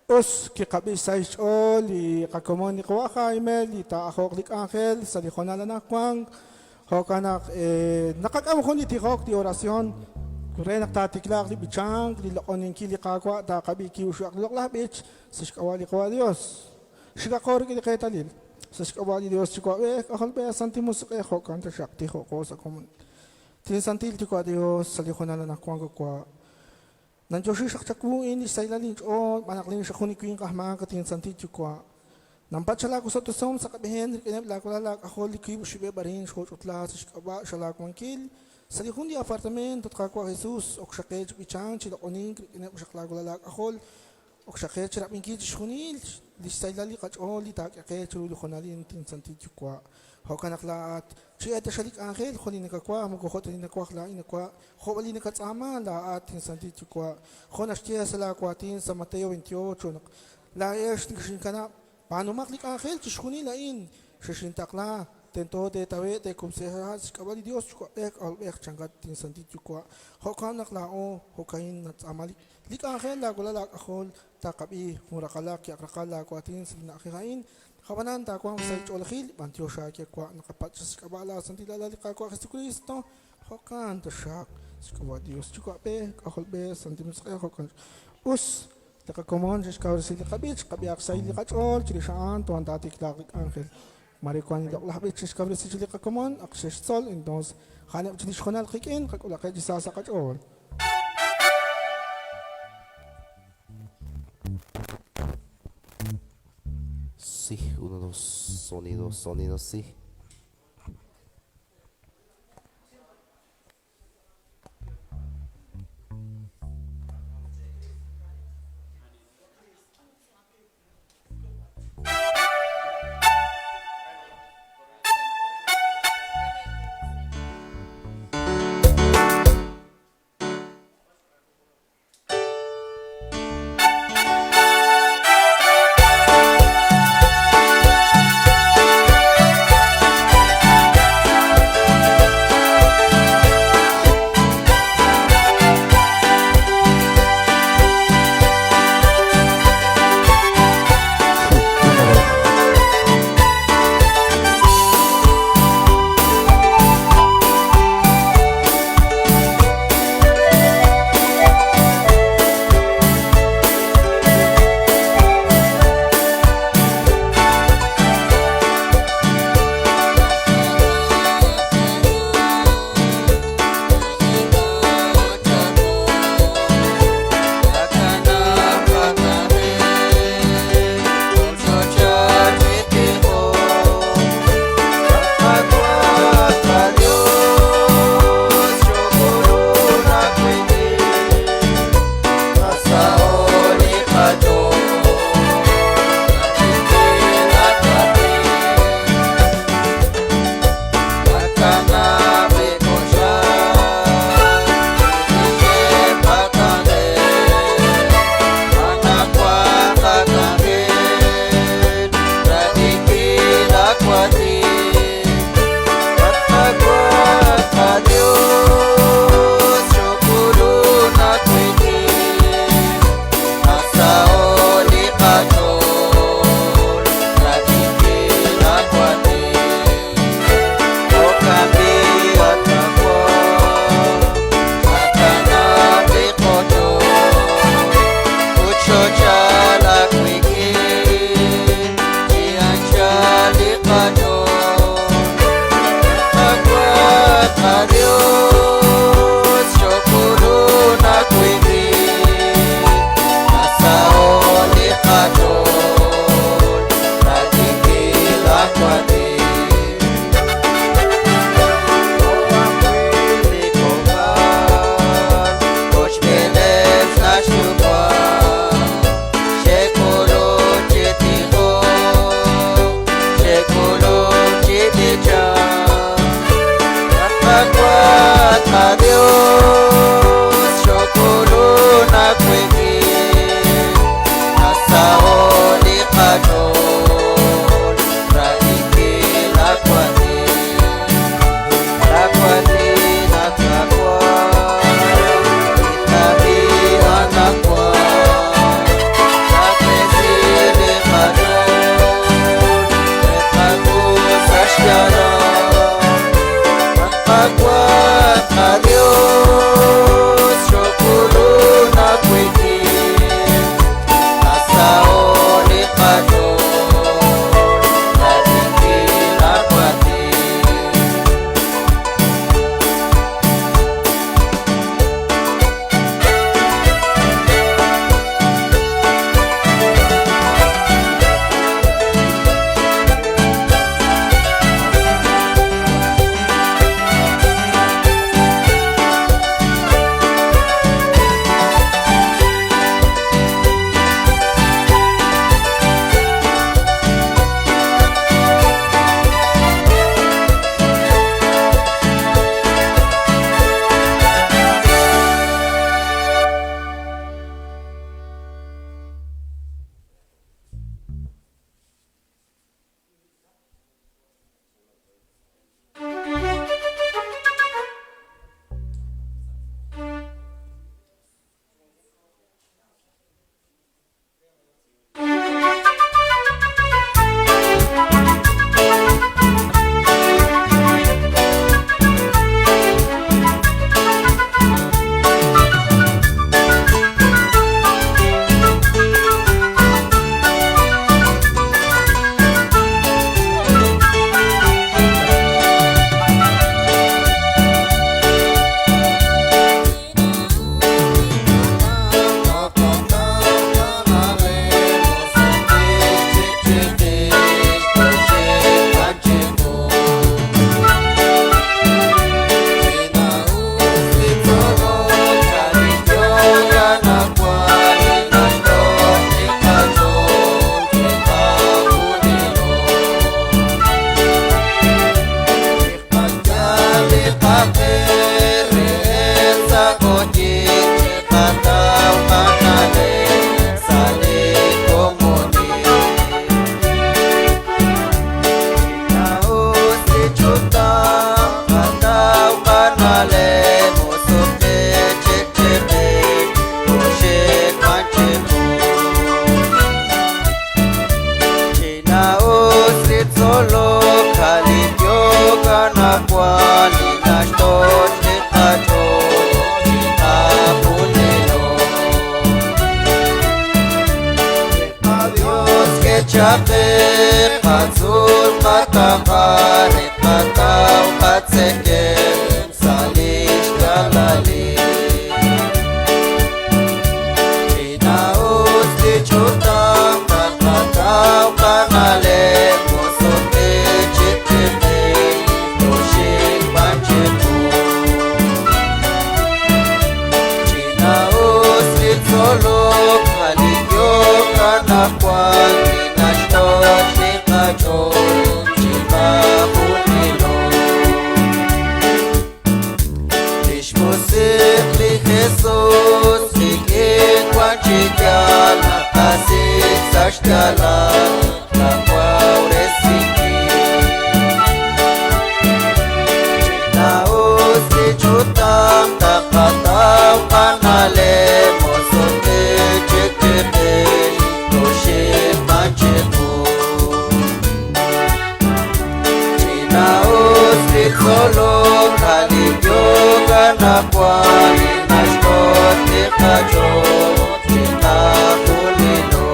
Us kiqab'i xsahil xch'ool li qakomon li qawa' Jaime li taa'ajo'q li k'anjel sa' li hoonal anaqwan. Jo'kan naq naqak'am jun li tijok, li oración, re naq taatiklaaq li b'ichank, li loq'oninkil li Qaawa' taaqab'i ki'uxaq li loq'laj b'ich sa' xk'ab'a' li Qawa' Dios. Xikaqo rik'in li qeetalil. Sa' xk'ab'a' li Dios Yuwa'b'ej, K'ajolb'ej, Santil Musiq'ej, jo'kan taxaq tijoqo sa' komonil. Tinsantil Yuwa' Dios sa' li hoonal anaqwan Qawa'. Nanyoxi xaq chawu in lix sahilal inch'ool, xb'aan naq lin xaq jun li winq aj maak at insantil yuwa'. Nanpatz' xalaawosob'tesihom sa' qab'een rik'ineb' laa walal aak'ajol li wiib' oxib'eb' arin xooch'utla sa' xk'ab'a' xalaawankil sa' li jun li apartamento at Qaawa' Jesus, ok xaq qe chi b'ichank, chi loq'onink rik'ineb' xaq laa walal aak'ajol, ok xaq qe chirab'inkil chixjunil lix sahilal li qach'ool li taak'e qe chiru li hoonalil at insantil yuwa'. Jo'kan naq laa'at, chi eetaxal li k'anjel jo' li nakawaj, moko jo' ta li nawaj laa'in nawa', Jo' li nakatz'aama laa'at, inSantil Yuwa', jo' naxye sa' laawaatin sa' Mateo 28 naq laa'ex nekexinkanab', b'aanumaq li k'anjel chixjunil a'in xexintaqla, tento teetawe' teekub'sihaq sa' xk'ab'a' li Dios Yuwa'b'ej K'ajolb'ej, chankat, inSantil Yuwa'. Jo'kan naq laa'o jo'ka'in natz'aama li k'anjel laawalal aak'ajol, taqab'i jun raqalaq ki'aq raqal laawaatin sa' li na'ajej a'in, a'b'anan taawanq sahil ch'oolejil, b'antiox aawe wa' naqapatz' sa' xk'ab'a' laasantil Alal li Qaawa' Jesukristo. Jo'kan taxaq, xk'ab'a' Dios Yuwa'b'ej, K'ajolb'ej, Santil Musiq'ej, jo'kan us li qakomon xe'xkawresi li qab'ich, qab'ihaq xsahil li qach'ool, chirix a'an tuhan taatiklaaq li k'anjel. Mare wan li loq'laj b'ich xe'xkawresi chi li qakomon, ak xe'xtzol, entonces a'aneb' chirix xjonal qik'in, qak'ulaqeb' chi sa sa' qach'ool. Sí, uno, dos, sonido, sonido, sí. qaha' re tqataw qatzekemq sa' li xyaalalil. Ch'ina'us li ch'utam taqataw qana'leb' mosot'ik chik chiqix toxik b'an chiqu. Ch'ina'us li tzolok a' li yook anaqwan li naxtoch li qach'ool chiqajunilo. Lix musiq' li Jesus qik'in wan chi yaal naqasik' sa' xyaalal qakawresinkil. Ch'ina'us li ch'utam taqataw qana'leb' mosot'ik chik chiqix toxik b'an chiqu. Ch'ina'us li tzolok a' li yook anaqwan li naxtoch li qach'ool chiqajunilo.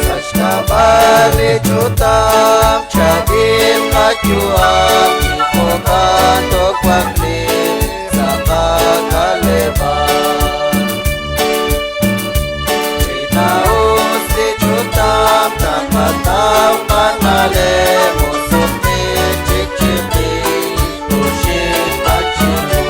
Sa' xk'ab'a' li ch'utam chaab'il qayu'am chi jo'kan toowakliiq sa' qak'aleb'aal. Ch'ina'us li ch'utam taqataw qana'leb' mosot'ik chik chiqix toxik b'an chiqu.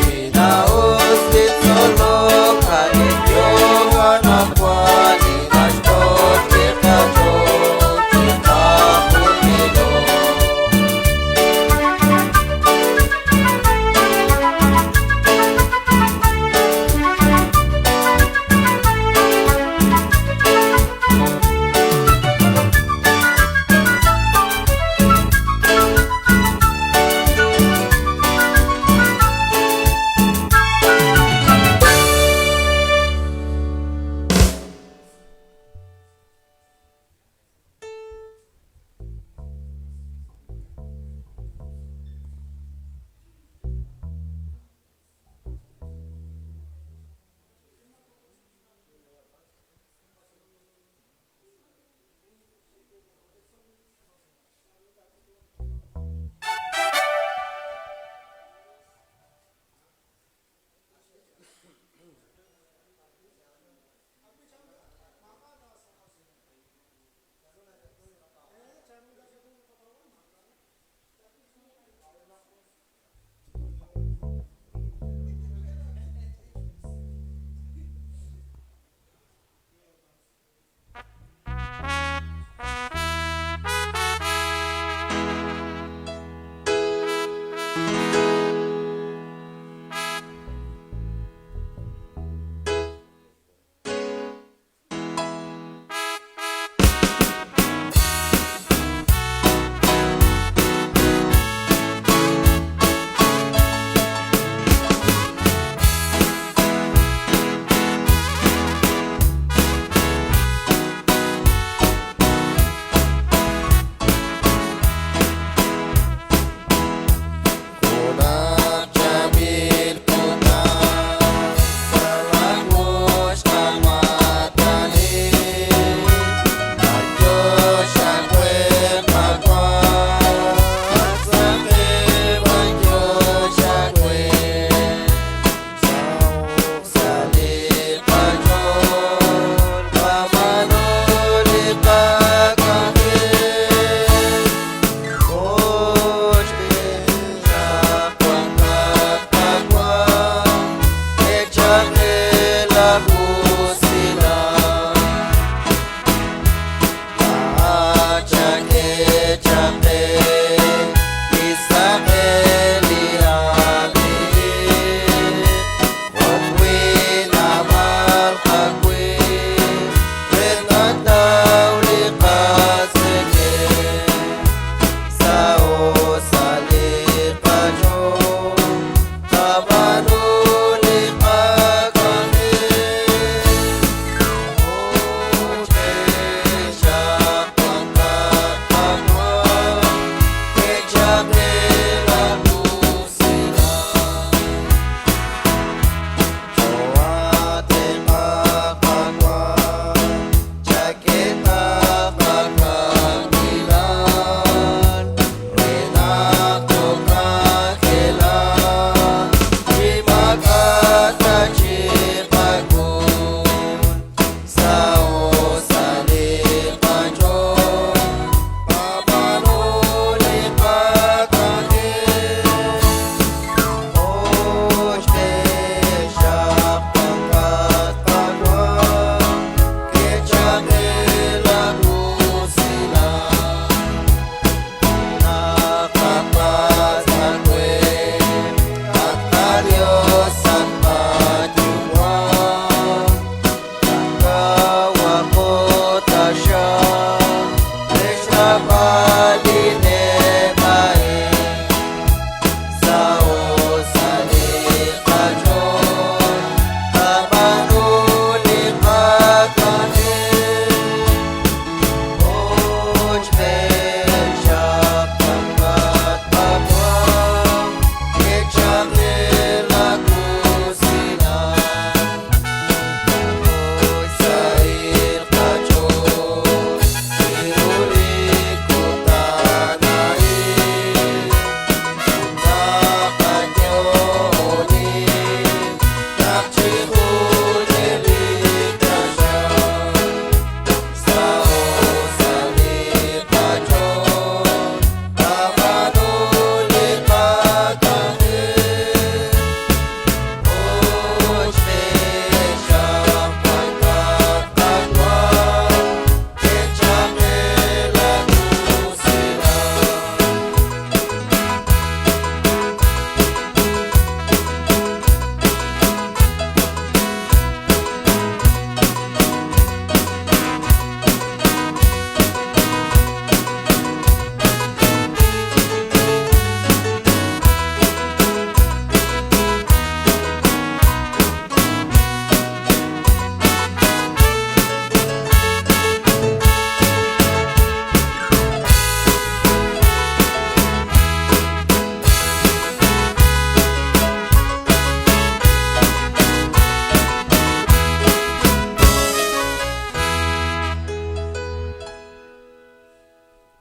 Ch'ina'us li tzolok a' li yook anaqwan li naxtoch li qach'ool chiqajunilo.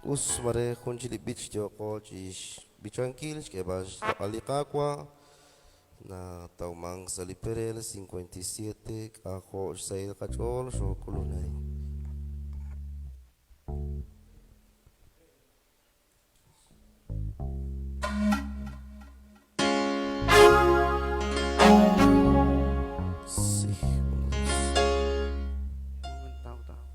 Us mare jun chik li b'ich yooqo chixb'ichankil xk'eeb'al xloq'al li Qaawa' natawmank sa' li perel 57 k'ajo' xsahil qach'ool xook'ulun arin. Sí, uno, dos.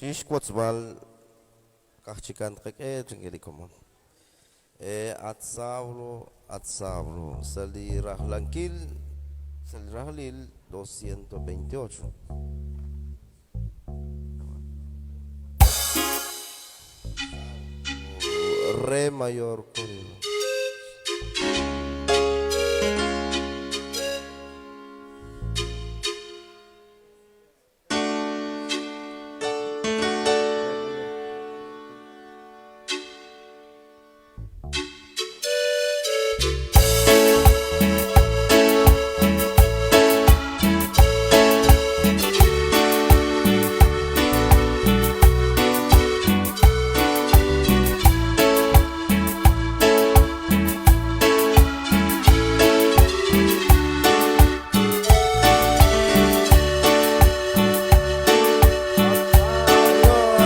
Chixwotzb'al Ka'aj chikan tqak'e, chankeb' li komon. At Saulo, at Saulo, sa' li rajlankil, sa' li rajlil 228. Re mayor corrido.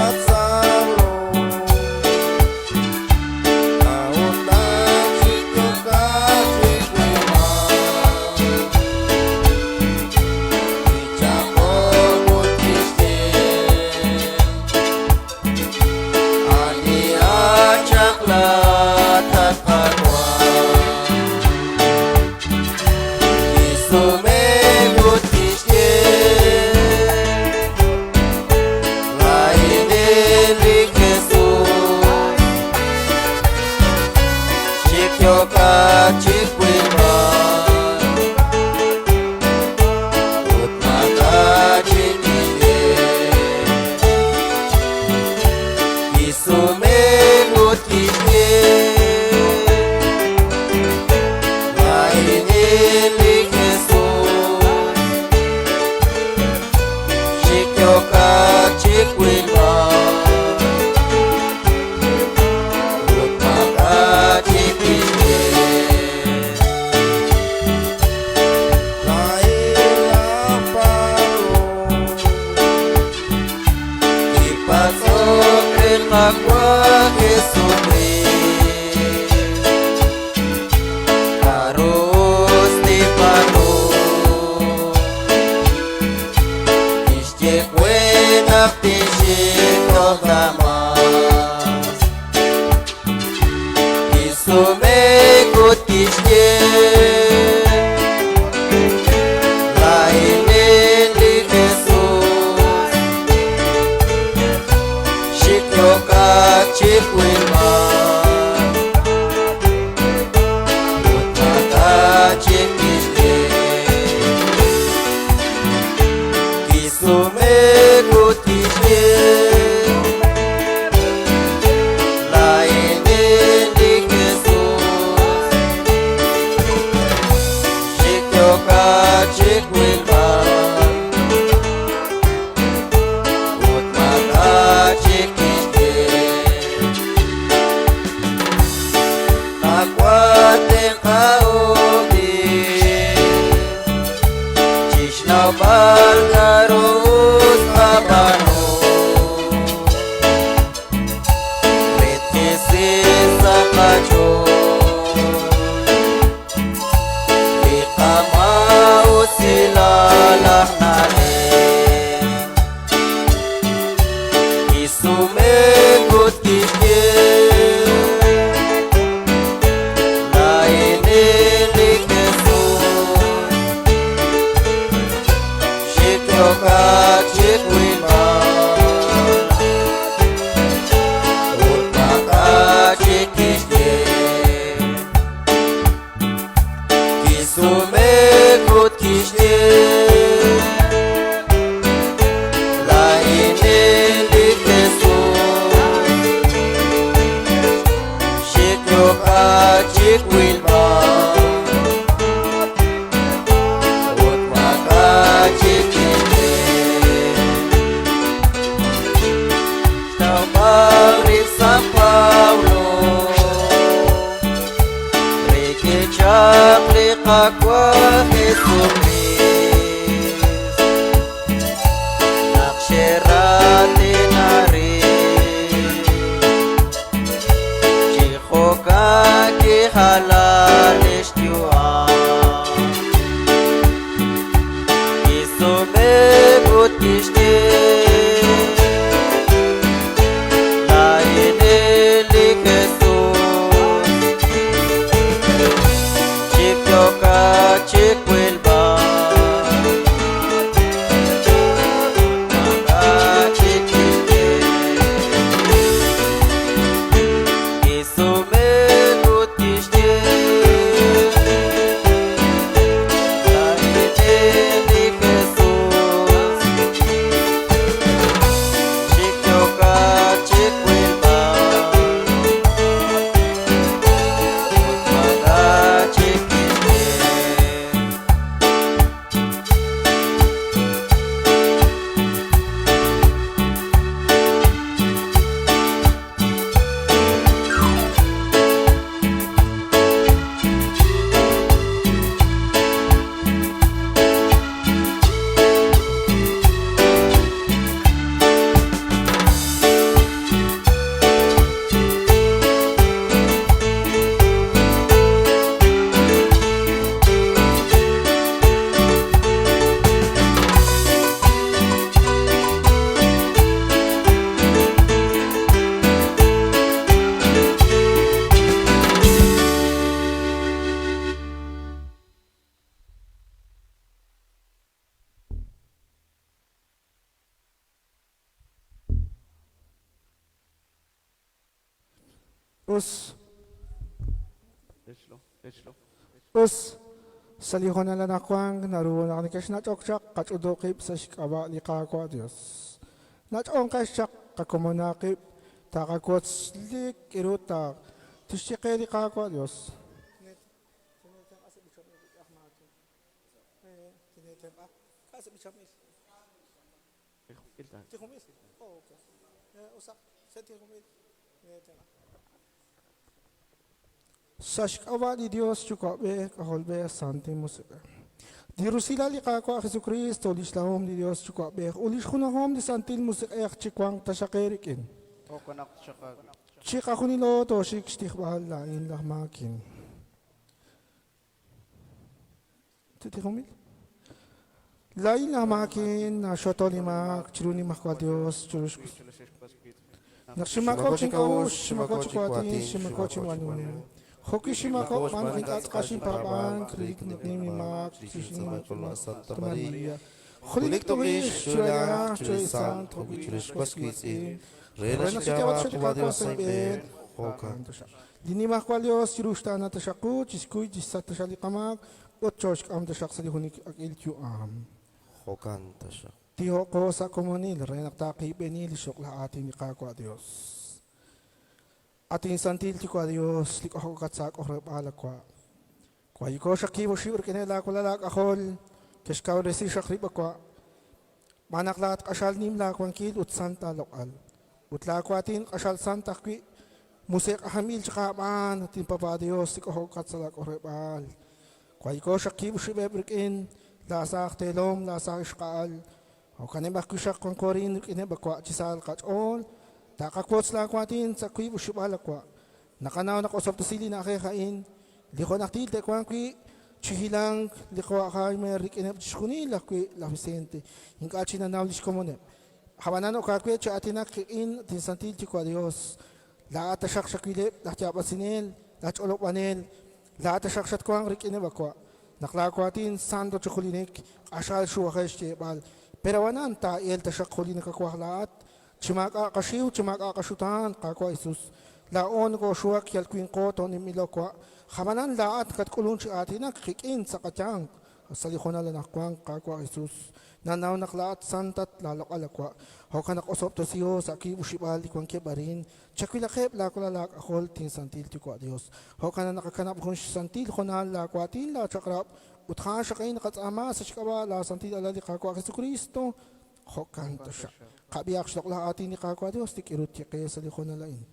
At Saulo, Qaawa' Jesukriist. K'aru us tinb'aanu? Kixye we naq tinxik toj Damas. Kisumenk ut kixye, Laa'inin li Jesus. Xik yookat chi wilb'al. Ut maak'a' chik kixye. Kisumenk ut kixye, Laa'inin li Jesus. Xik yookat chi wilb'al. Ut maak'a' chik kixye. Qaawa' tenq'ahomil chixnawb'al k'aru us tqab'aanu. Re tqisi sa' qach'ool li qamaa'usilal aj na'leb'. Kisumenk ut kixye, Laa'inin li Jesus. Xik yookat chi wilb'al. Ut maak'a' chik kixye. Kisumenk ut kixye, Laa'inin li Jesus. Xik yookat chi wilb'al. Ut maak'a' chik kixye. Xtawb'al rib' San Pablo rik'in chaq li Qaawa' Jesukriist. Naq xeraatina rib', chi jo'kan kijala lix yu'am. Kisumenk ut kixye, Us. Us. Sa' li hoonal anaqwan naru naq nekexnach'ok chaq qach'utu qib' sa' xk'ab'a' li Qaawa' Dios. Nach'onqex chaq qakomonaq qib' taqawotz li k'iru ta tixye qe li Qaawa' Dios. Sa' xk'ab'a' li Dios Yuwa'b'ej, K'ajolb'ej, Santil Musiq'ej. Li rusilal li Qaawa' Jesukristo, lix rahom li Dios Yuwa'b'ej, ut lix junajom li Santil Musiq'ej chiwanq taxaq eerik'in. Jo'kanaq taxaq aawik'in. Chiqajunilo tooxik xtijb'al laa'in laj maakin. Tijomil. Laa'in laj maakin naxoto li maak chiru Nimajwal Dios chiru Naq ximaakok chink'a'uxl, ximaakok chi waatin, ximaakok chi b'aanuhom. Jo'wi' ximaakok xb'aan naq ink'a' tz'aqal xinpaab'ank, relik naq nim li maak chirix li Nimajwal Santa Maria. Junelik too'ix chirix chirix li Sant, jo'wi' chirix was wiitz'in, re naq xinyaab'ak chiru li Qaawa' sa' inb'een, jo'kan taxaq. Li Nimajwal Yos chiruxtaana taxaq qu, chixkuy chixsach taxaq li qamaak ut chooxk'am taxaq sa' li junelik ak'il yu'am. Jo'kan taxaq. Tijoqo sa' komonil re naq taaqiib'eni li xloq'laj aatin li Qaawa' Dios. At insantil Yuwa' Dios, li k'ojk'okat sa' aak'ojleb'aal awa'. Wayiko xaq kiib' oxib' rik'ineb' laawalal aak'ajol, ke'xkawresi xaq rib' awa'. Xb'aan naq laa'at q'axal nim laawankil ut sant laaloq'al. Ut laawaatin q'axal sant ajwi', musiq'ajanb'il chaq aab'aan, at inPapa Dios, li k'ojk'okat sa' laak'ojleb'aal. Wayko xaq kiib' oxib'eb' rik'in laasaaj teelom, laasaaj ixqa'al. Jo'kaneb' ajwi' xaq wanko arin rik'ineb' awa' chi sa qach'ool. Taaqawotz laawaatin sa' wiib' oxib'al awa'. Naqanaw naq osob'tesi li na'ajej a'in, li jo' najtil te'wanq wi' chi hilank li qawa' Jaime rik'ineb' chixjunil ajwi' laj Vicente, ink'a' chi nanaw lix komoneb'. Ab'anan ok aawe chi aatinak qik'in, at inSantil Yuwa' Dios. Laa'at taxaq xawileb' laj yaab'asinel, laj ch'olob'anel, Laa'at taxaq xatwanq rik'ineb' awa'. Naq laawaatin santo chi julinik, q'axal xuwajel xyeeb'al. Pero ab'anan taa'el taxaq jun li nakawaj laa'at, chi maak'a' qaxiw, chi maak'a' qaxutaan, Qaawa' Jesus. Laa'o nokooxuwak yal winqo to'ninb'ilo wa'. Ab'anan laa'at nakatk'ulunk chi aatinak qik'in sa' qayanq. Sa' li hoonal anaqwan, Qaawa' Jesus, nanaw naq laa'at santat laaloq'al awa'. Jo'kan naq osob'tesiho sa' wiib' oxib'al li wankeb' arin, chawilaqeb' laawalal aak'ajol, tinsantil Yuwa' Dios. Jo'kan naq naqakanab' jun xsantil hoonal laawaatin laachaq'rab', ut a'an xaq a'in naqatz'aama sa' xk'ab'a' laasantil Alal li Qaawa' Jesukristo. Jo'kan taxaq. Qab'ihaq xloq'laj aatin li Qaawa' Dios li k'irut chiqe sa' li hoonal a'in.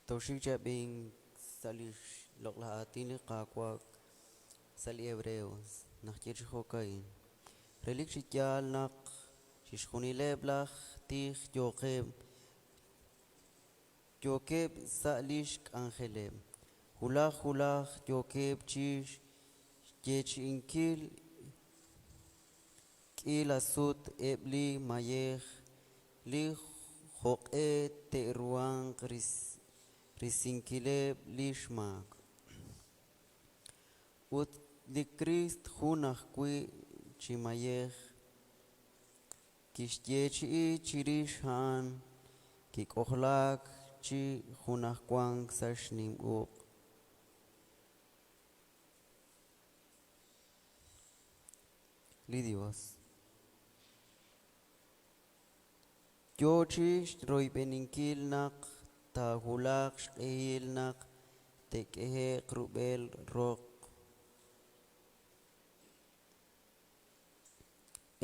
Tooxik chi ab'ink sa' li xloq'laj aatin li Qaawa' sa' li Hebreos, naq ye chi jo'ka'in, Relik chi yaal naq chixjunileb' laj tij yooqeb' yookeb' sa' li xk'anjeleb', wulaj wulaj yookeb' chi xyeechi'inkil K'iila sut eb' li mayej li jo'q'e te'ruhanq risinkileb' li xmaak. Ut li Kriist jun ajwi' chi mayej kixyeechi'i chirix a'an kik'ojlaak chi junajwank sa' xnim uq'. Li Dios. Yoo chi royb'eninkil naq taawulaq xq'ehil naq te'k'ehe'q rub'el roq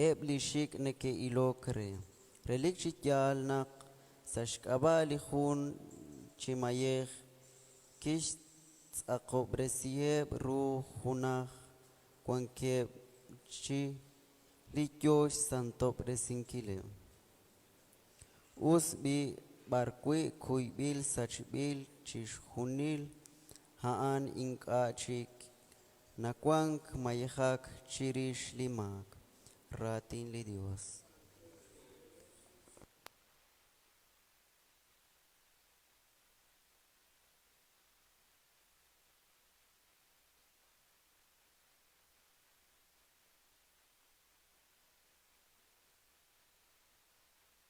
eb' li xik' neke'ilok re. Relik chi yaal naq sa' xk'ab'a' li jun chi mayej kixtz'aqob'resiheb' ru junaj wankeb' chi li yoo xsantob'resinkileb'. Us b'i' B'arwi' kuyb'il sachb'il chixjunil a'an ink'a' chik nawank mayejak chirix li maak. Raatin li Yos.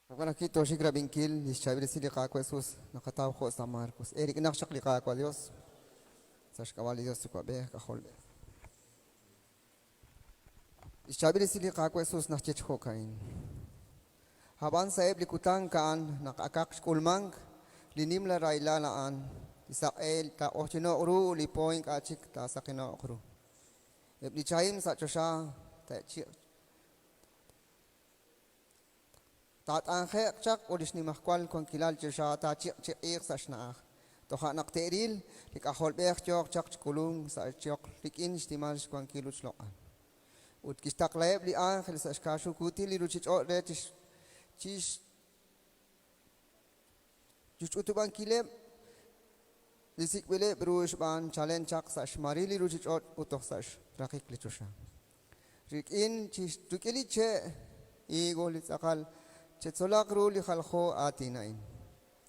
Jo'kan ajwi' tooxik rab'inkil li xchaab'il esil li Qaawa' Jesus naqataw jo' San Marcos. Eerik'inaq chaq li Qaawa' Dios sa' xk'ab'a' li Dios Yuwa'b'ej, K'ajolb'ej. Li xchaab'il esil li Qaawa' Jesus naxye chi jo'ka'in. Ab'an sa'eb' li kutan a'an naq akaq xk'ulmank li nimla rahilal a'an, li saq'e taaq'oqyino'q ru ut li po ink'a' chik taasaqino'q ru. Eb' li chahim sa' choxa te'chiq Taat'anje'q chaq ut li xnimajwal wankilal choxa taachiq'chiq'iiq sa' xna'aj. Toja' naq te'ril li K'ajolb'ej yooq chaq chi k'ulunk sa' choql rik'in xnimal xwankil ut xloq'al. Ut kixtaqlaheb' li ánjel sa' xkaaxukuutil li ruuchich'och' re chi xch'utub'ankileb' li sik'b'ileb' ru xb'aan chalen chaq sa' xmaril li ruuchich'och' ut toj sa' xraqik li choxa. Rik'in rik'in li che' higo li tz'aqal chetzolaq ru li jaljo aatin a'in,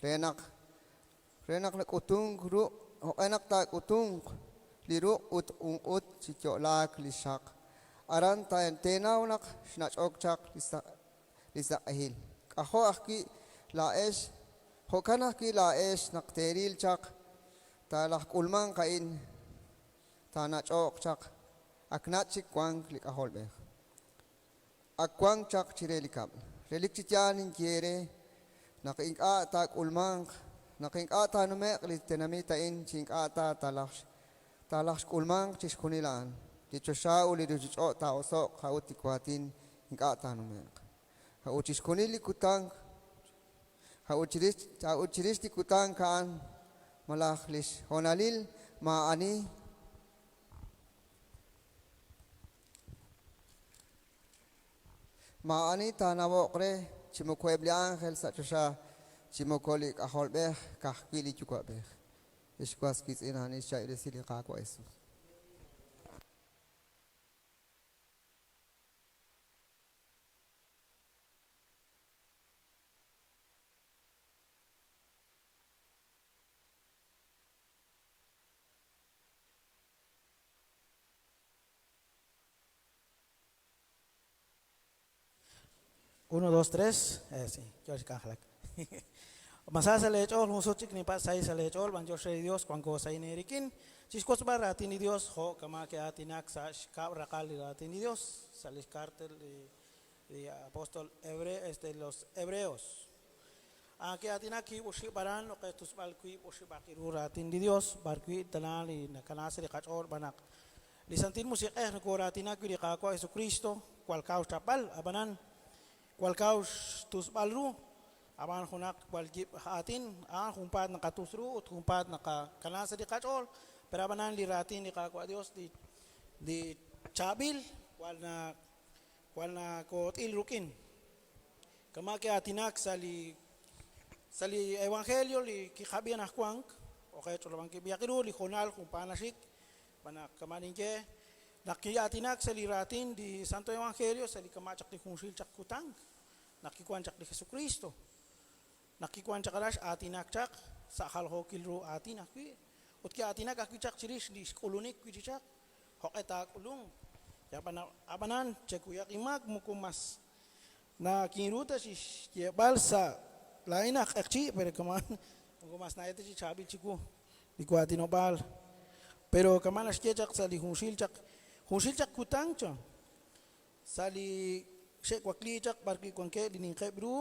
re naq re naq nak'utunk ruq' jo'q'e naq taak'utunq li ruq' ut q'unq'ut chi yo'laak li xxaq, aran teenaw naq xnach'ok chaq li li saq'ehil. K'ajo' ajwi' laa'ex, jo'kan ajwi' laa'ex naq teeril chaq taalajk'ulmanq a'in, taanach'o'q chaq, ak nach' chik wank li K'ajolb'ej. Ak wank chaq chire li kab'l. Relik chi yaal ninye eere naq ink'a' taak'ulmanq, naq ink'a' taanume'q li tenamit a'in chi ink'a' ta taalajxk'ulmanq chixjunil a'an. Li choxa ut li ruuchich'och' taa'oso'q, a'ut li waatin ink'a' taanume'q. A'ut chixjunil li kutan, a'ut chirix, a'ut chirix li kutan a'an malaj lix hoonalil maa'ani Maa'ani taanawo'q re, chi moko eb' li ánjel sa' choxa, chi moko li K'ajolb'ej, ka'ajwi' li Yuwa'b'ej. Ex was wiitz'in, a'an xchaab'il esil li Qaawa' Jesus. Uno, dos, tres. Eh, sí, yo xk'anjelak. Ma sa sa' leech'ool jun sut chik ninpatz' sahil sa' leech'ool b'anyox re li Dios wanko sa' eerik'in chixwotzb'al raatin li Dios jo' kama' ke'aatinak sa' xkab' raqal li raatin li Dios sa' li xkartel li, li apóstol hebre, este, los hebreos. Ah, ke'aatinak kiib' oxib' aran oqe tusb'al wiib' oxib'aq ru raatin li Dios b'arwi' tana li nakana sa' li qach'ool b'an naq li Santil Musiq'ej nokoraatinak wi' li Qaawa' Jesucristo jwal kaw xchapb'al ab'anan jwal kaw xtusb'al ru ab'an junaq jwal yib' aatin a'an junpaat naqatus ru ut junpaat naqakana sa' li qach'ool pero ab'anan li raatin li Qaawa' Dios li li chaab'il jwal na jwal nakoot'il ruk'in kama' ke'aatinak sa' li sa' li evangelio li kiqab'i anaqwan oqe ch'olob'ankil b'iyaq ru li hoonal junpaat naxik xb'aan naq kama' ninye naq ki'aatinak sa' li raatin li Santo Evangelio sa' li kama' chaq li junxil chaq kutan naq kiwan chaq li Jesucristo naq kiwan chaq aran x'aatinak chaq sa' jaljookil ru aatin ajwi' ut ki'aatinak ajwi' chaq chirix li xk'ulunik wi' chi chaq jo'q'e taak'ulunq ab'anan chekuyaq inmaak moko mas nakinru ta chixyeeb'al sa' laa'in aj q'eqchi' pero kama' moko mas na'el ta chi chaab'il chiwu li waatinob'aal pero kama' naxye chaq sa' li junxil chaq junxil chaq kutan cha sa' li xe'wakli chaq b'arwi' wankeb' li ninqeb' ru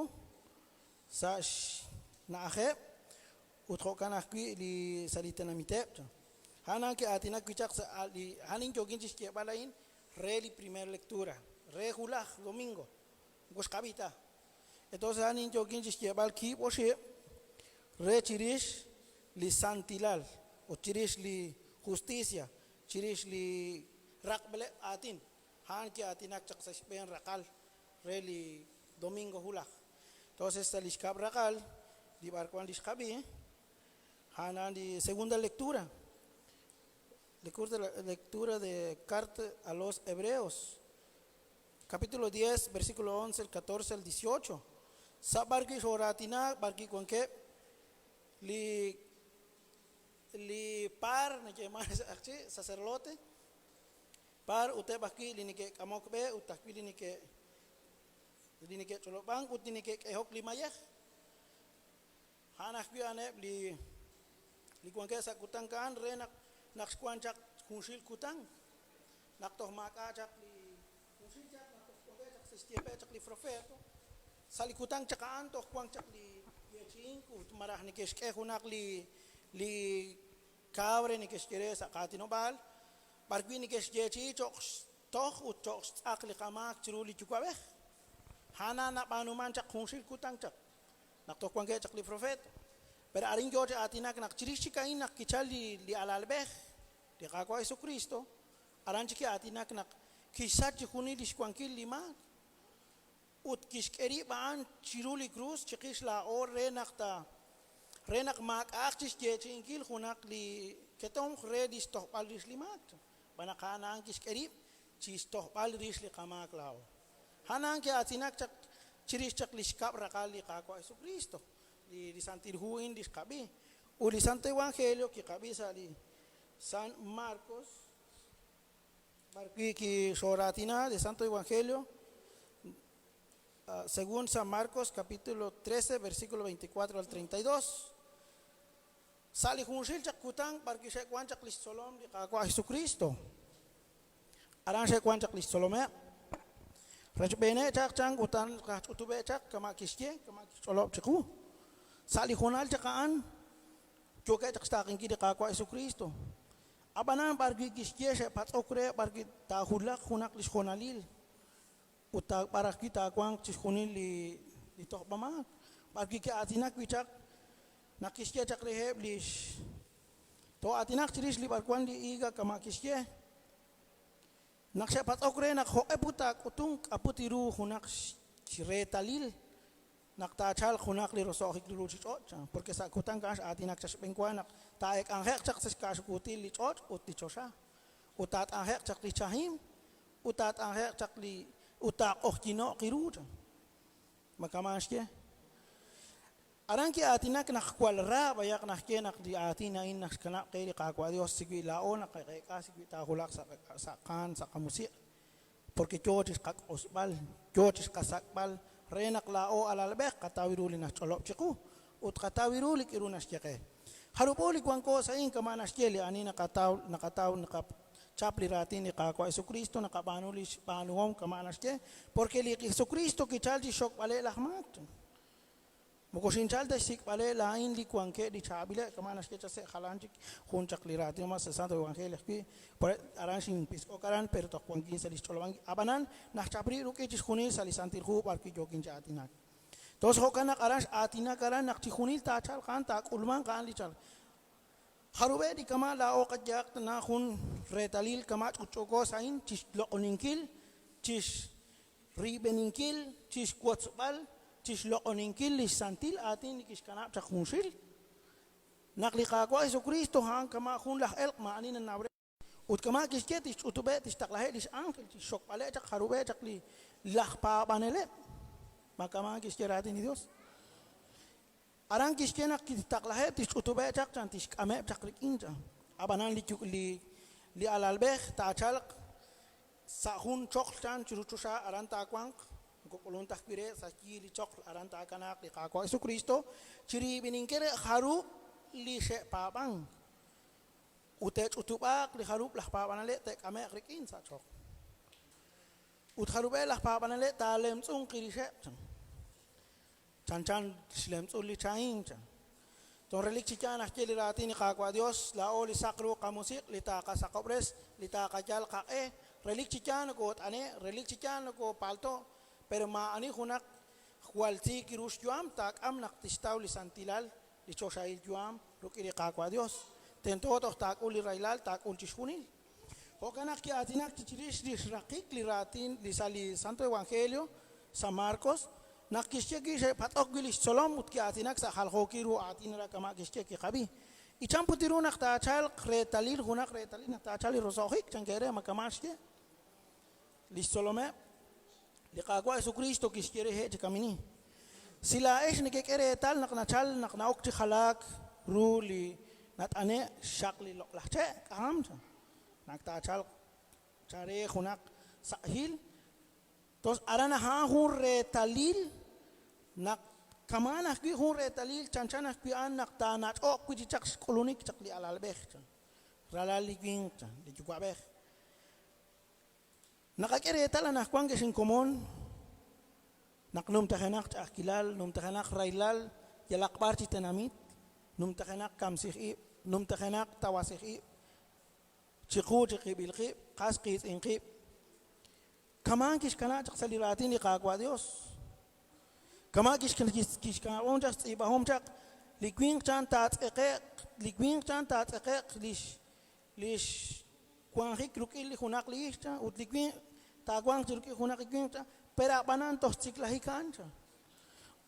sa' xna'ajeb' ut jo'kan ajwi' li sa' li tenamiteb' cha a'an ke'aatinak wi' chaq sa' li a'an yookin chixyeeb'al a'in re li primer lectura re julaj domingo moko xqab'i ta entonces a'an yookin chixyeeb'al kiib' oxib' re chirix li santilal ut chirix li justicia chirix li raqb'leb' aatin a'an ki'aatinak chaq sa' xb'een raqal re li domingo julaj entonces sa' li xkab' raqal li b'arwan li xqab'i, a'an li segunda lectura. Lectura de carta a los Hebreos, capítulo 10, versículo 11, el 14 al 18. Sa' b'arwi' xooraatinak, b'arwi' wankeb' li li paar neke'man sa' chi sacerdote, paar uteb' ajwi' li neke'k'amok b'e ut ajwi' li neke' li neke'ch'olob'ank ut li neke'k'ehok li mayej. A'an ajwi' a'aneb' li li wankeb' sa' kutan a'an re naq naq xwan chaq junxil kutan, naq toj maak'a' chaq li junxil chaq naq toj wankeb' chaq sa' xtiempeb' chaq li profeto, sa' li kutan chaq a'an toj wan chaq li yeechi'ink ut malaj neke'xk'e junaq li li kabre neke'xye re sa' qaatinob'aal, b'arwi' neke'xyeechi'i cho'q xtoj ut cho'q xtz'aq li qamaak chiru li Yuwa'b'ej. A'an nab'aanuman chaq junxil kutan chaq, naq toj wankeb' chaq li profeto. Pero arin yoo chi aatinak naq chirix chik a'in naq kichal li li alalb'ej, li Qaawa' Jesucristo, aran chik ki'aatinak naq kixsach chixjunil lix wankil li maak ut kixk'e rib' a'an chiru li krus chiqix laa'o re naq ta re naq maak'a'aq chixyeechi'inkil junaq li ketomq re lix tojb'al rix li maak. Xb'aan naq a'an a'an kixk'e rib' chixtojb'al rix li qamaak laa'o. A'an a'an ki'aatinak chaq chirix chaq li xkab' raqal li Qaawa' Jesucristo, li li Santil Hu a'in li xqab'i. Ut li Santo Evangelio kiqab'i sa' li San Marcos, b'arwi' kixooraatina li Santo Evangelio según San Marcos capítulo 13 versículo 24 al 32. Sa' li junxil chaq kutan b'arwi' xe'wan chaq lix tzolom li Qaawa' Jesucristo. Aran xe'wan chaq lix tzolomeb'. Rechb'eeneb' chaq chan utan kajch'utub'eb' chaq kama' kixye, kama' kixch'olob' chiqu. Sa' li junal chaq a'an yookeb' chaq xtaaqenkil li Qaawa' Jesucristo. Ab'anan b'arwi' kixye xe'patz'ok re b'arwi' taajulaq junaq lix joonalil ut b'ar ajwi' taawanq chixjunil li li tojb'amaak. B'arwi' ki'aatinak wi' chaq naq kixye chaq reheb' lix too'aatinaq chirix li b'arwan li higa kama' kixye. Naq xe'patz'ok re naq jo'q'e put taak'utunq k'aput ru junaq xreetalil naq taachalq junaq li roso'jik li ruuchich'och', chan, porque sa' kutan a'an x'aatinak chaq xb'enwa naq taa'eek'anje'q chaq sa' xkaaxukuutil li ch'och' ut li choxa, ut taat'anje'q chaq li chahim, ut taat'anje'q chaq li ut taaq'ojyino'q ru, chan. Ma kama'an xye? Aran ki'aatinak naq jwal ra b'ayaq naxye naq li aatin a'in naxkanab' qe li Qaawa' Dios si wi laa'o naqeek'a si wi taajulaq sa' qaan sa' qamusiq', porque yoo chixqak'osb'al, yoo chixqasak'b'al re naq laa'o alalb'ej qataw ru li naxch'olob' chiqu ut qataw ru li k'aru naxye qe. Jarub'o li wanko sa' a'in kama' naxye li ani naqataw naqataw naqachap li raatin li Qaawa' Jesucristo naqab'aanu li xb'aanuhom kama' naxye, porque li Jesucristo kichal chixxokb'aleb' laj maak. Moko xinchal ta xsik'b'aleb' laa'in li wankeb' li chaab'ileb', kama' naxye chaq sa' jalan chik jun chaq li raatin mas sa' Santo Evangelio ajwi', aran xinpisk'ok aran, pero toj wankin sa' li xch'olob'ankil. Ab'anan naxchap rib' rik'in chixjunil sa' li Santil Hu b'arwi' yookin chi aatinak. Tos jo'kan naq aran x'aatinak aran naq chixjunil taachalq a'an taak'ulmanq a'an li chalk. Jarub'e li kama' laa'o qayehaq tana jun reetalil kama' ch'utch'uuko sa' a'in chixloq'oninkil, chixriib'eninkil, chixwotzb'al, chixloq'oninkil li xsantil aatin li kixkanab' chaq junxil. Naq li Qaawa' Jesucristo a'an kama' jun laj elq' maa'ani nanaw re. Ut kama' kixye tixch'utub'eb' tixtaqlaheb' lix ánjel chixxokb'aleb' chaq jarub'eb' chaq li laj paab'aneleb'. Ma kama' kixye raatin li Dios. Aran kixye naq kitaqlaheb' tixch'utub'eb' chaq chan tixk'ameb' chaq rik'in chan. Ab'anan li li li alalb'ej taachalq sa' jun choql chan chiru choxa aran taawanq, moko k'ulun ta ajwi' re sa' xyi li choql aran taakanaaq li Qaawa' Jesucristo chiriib'ininkil re jarub' li xe'paab'ank. Ut te'ch'utub'aaq li jarub' laj paab'aneleb' te'k'ame'q rik'in sa' choql. Ut jarub'eb' laj paab'aneleb' taalemtz'unq rixeb', chan. Chanchan xlemtz'ul li chahim, chan. Ton relik chi yaal naxye li raatin li Qaawa' Dios, laa'o li saq ru qamusiq' li taaqasaqob'res, li taaqayal qaq'e, relik chi yaal nokoot'ane', relik chi yaal nokoopalto', pero maa'ani junaq jwal tiik ru xyu'am taak'am naq tixtaw li santilal, li choxahil yu'am rik'in li Qaawa' Dios. Tento toj taak'ul li rahilal, taak'ul chixjunil. Jo'kan naq ki'aatinak chirix li xraqik li raatin li sa' li Santo Evangelio, San Marcos, Naq kixye wi' xe'patz'ok wi' li xtzolom ut ki'aatinak sa' jaljookil ru aatin ra kama' kixye kiqab'i. Y chan put ru naq taachalq reetalil junaq reetalil naq taachalq li roso'jik chankeb' re ma kama' xye. Li xtzolomeb' li Qaawa' Jesucristo kixye reheb' chi kamini. Si laa'ex nekek'e reetal naq nachal naq na'ok chi jalaak ru li nat'ane' xxaq li loq'laj che' k'aham chan. Naq taachalq chare junaq saq'hil Tos aran a'an jun reetalil naq kama'an ajwi' jun reetalil chanchan ajwi' a'an naq taanach'o'q wi' chi chaq xk'ulunik chaq li alalb'ej chan, ralal li winq chan, li yuwa'b'ej. Naqak'e reetal anaqwan ex inkomon naq numtajenaq ch'a'ajkilal, numtajenaq rahilal yalaq b'ar chi tenamit, numtajenaq kamsij ib', numtajenaq tawasij ib' chiqu chiqib'il qib', qas qiitz'in qib'. Kama'an kixkanab' chaq sa' li raatin li Qaawa' Dios. Kama' kixkanab'om chaq xtz'iib'ahom chaq, li winq chan taatz'eqe'q, li winq chan taatz'eqe'q lix lix wanjik rik'in li junaq li ixq chan, ut li winq taawanq chi rik'in junaq li winq chan, pero a'b'anan toj xtziklajik a'an chan.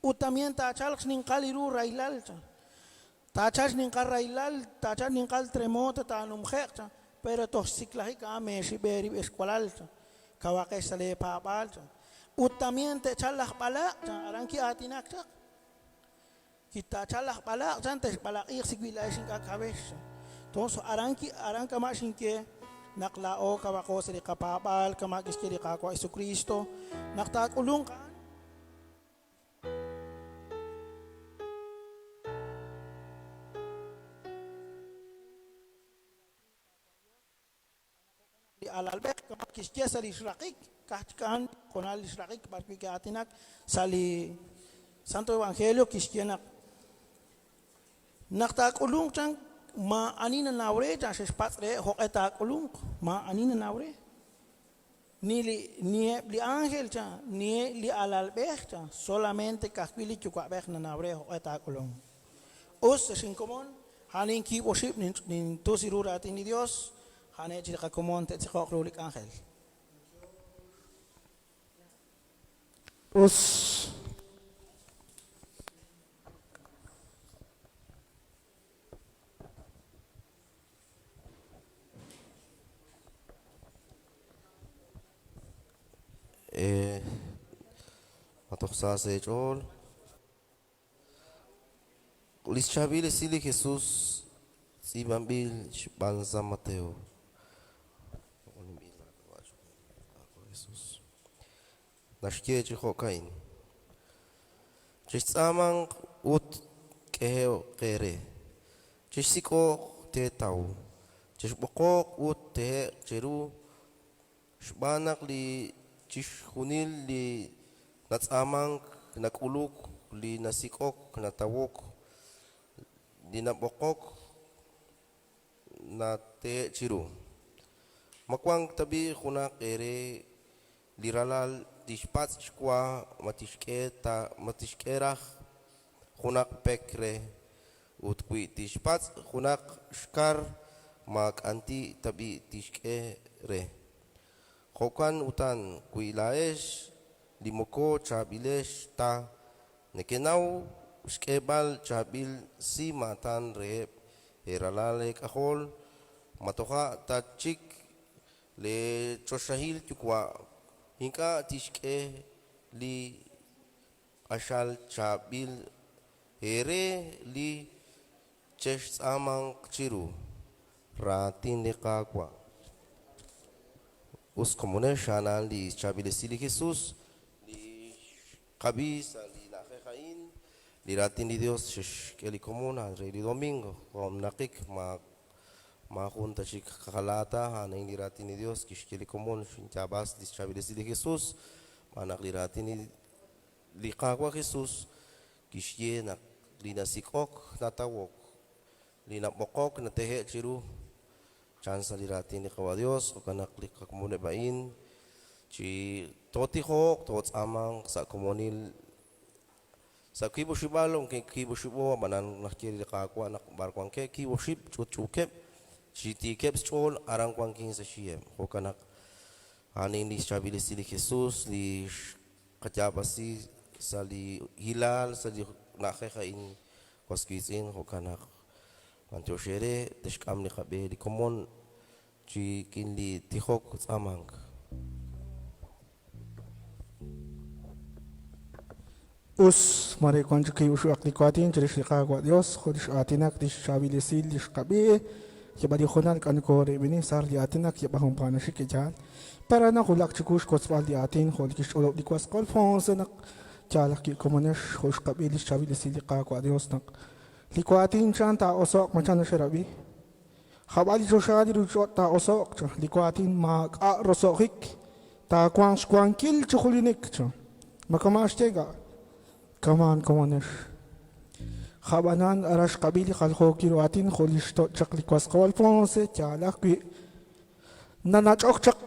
Ut también taachalq xninqal li ru rahilal chan. Taachalq xninqal rahilal, taachalq xninqal tremoto taanumje'q chan, pero toj xtziklajik a'an meexib'e eerib' ex walal chan, kawaqex sa' lee paab'aal chan. Ut también te'chalq laj b'alaq' chan, aran ki'aatinak chaq. Kitaachalq laj b'alaq' chan, texb'alaq'iiq si wi' laa'ex ink'a' kawex chan. Entonces aran ki aran kama' xinye naq laa'o kawaqo sa' li qapaab'aal kama' kixye li Qaawa' Jesucristo naq taak'ulunq a'an. Li alalb'ej kama' kixye sa' li xraqik, ka'aj chik a'an hoonal li xraqik b'arwi' ki'aatinak sa' li Santo Evangelio kixye naq naq taak'ulunq chan maa'ani nanaw re chan xe'xpatz' re jo'q'e taak'ulunq maa'ani nanaw re ni li ni eb' li ángel chan ni li alalb'ej chan solamente ka'ajwi' li yuwa'b'ej nanaw re jo'q'e taak'ulunq. Us ex inkomon, a'an kiib' oxib' nintus ru raatin li Dios, a'an chi li qakomon te'tziqo'q ru li k'anjel. Us. Ma toj sa sa' eech'ool? Li xchaab'il esil li Jesus tz'iib'anb'il xb'aan San Mateo. Naxye chi jo'ka'in, Chextz'aamanq ut k'ehe'q eere, chexsik'oq teetaw, chexb'oqoq ut tehe'q cheru. Xb'aan naq li chixjunil li natz'aamank nak'uluk, li nasik'ok natawok, li nab'oqok natehe' chiru. Ma wank tab'i' junaq eere li ralal tixpatz' xwa ma tixk'e ta ma tixk'e raj junaq pek re, ut wi tixpatz' junaq xkar ma k'anti' tab'i' tixk'e re? Jo'kan utan, wi laa'ex li moko chaab'ilex ta nekenaw xk'eeb'al chaab'il si maatan reheb' eeralal eek'ajol, ma toja' ta chik lee choxahil Yuwa' ink'a' tixk'e li q'axal chaab'il eere li chextz'aamanq chiru raatin li Qaawa'. Us komonex a'an li xchaab'il esil li Jesus li xqab'i sa' li na'ajej a'in, li raatin li Dios xexk'e li komon a'an re li domingo, jo'naqik ma maajun ta chik kajalaata a'an a'in li raatin li Dios kixye li komon xinyaab'as li xchaab'il esil li Jesus xb'aan naq li raatin li Qaawa' Jesus kixye naq li nasik'ok natawok, li nab'oqok natehe' chiru chan sa' li raatin li Qaawa' Dios, jo'kan naq li qakomoneb' a'in chi tootijoq, tootz'aamanq sa' komonil sa' wiib' oxib'al, aunque kiib' oxib'o, ab'anan naxye li Qaawa' naq b'ar wankeb' kiib' oxib' ch'utch'uukeb' chi tiikeb' xch'ool aran wankin sa' xyiheb'. Jo'kan naq a'an li xchaab'il esil li Jesus li xqayaab'asi. sa' li hilaal sa' li na'ajej a'in was wiitz'in jo'kan naq b'antiox eere texk'am li qab'e li komon chi rik'in li tijok tz'aamank. Us, mare wank chik kiib' oxib'aq li waatin chirix li Qaawa' Dios, jo' lix aatinak lix chaab'il esil li xqab'i, yab'a li hoonal k'a' nokoreeb'eni sar li aatinak yab'a junpaat naxik yaal. Para nawulak chiwu xwotzb'al li aatin jo' li kixch'olob' li was Alfonso naq yaal ajwi' komonex jo' xqab'i lix chaab'il esil li Qaawa' Dios naq li waatin chan taa'oso'q ma chan naxerab'i. Jab'al li choxa li ruuchich'och' taa'oso'q chan li waatin maak'a' roso'jik taawanq xwankil chi julinik chan. Ma kama' xye ink'a' kamaan komonex. Jab'anan ara xqab'i li jaljookil ru aatin jo' li xtoch' chaq li was qawa' Alfonso yaal ajwi' nanach'ok chaq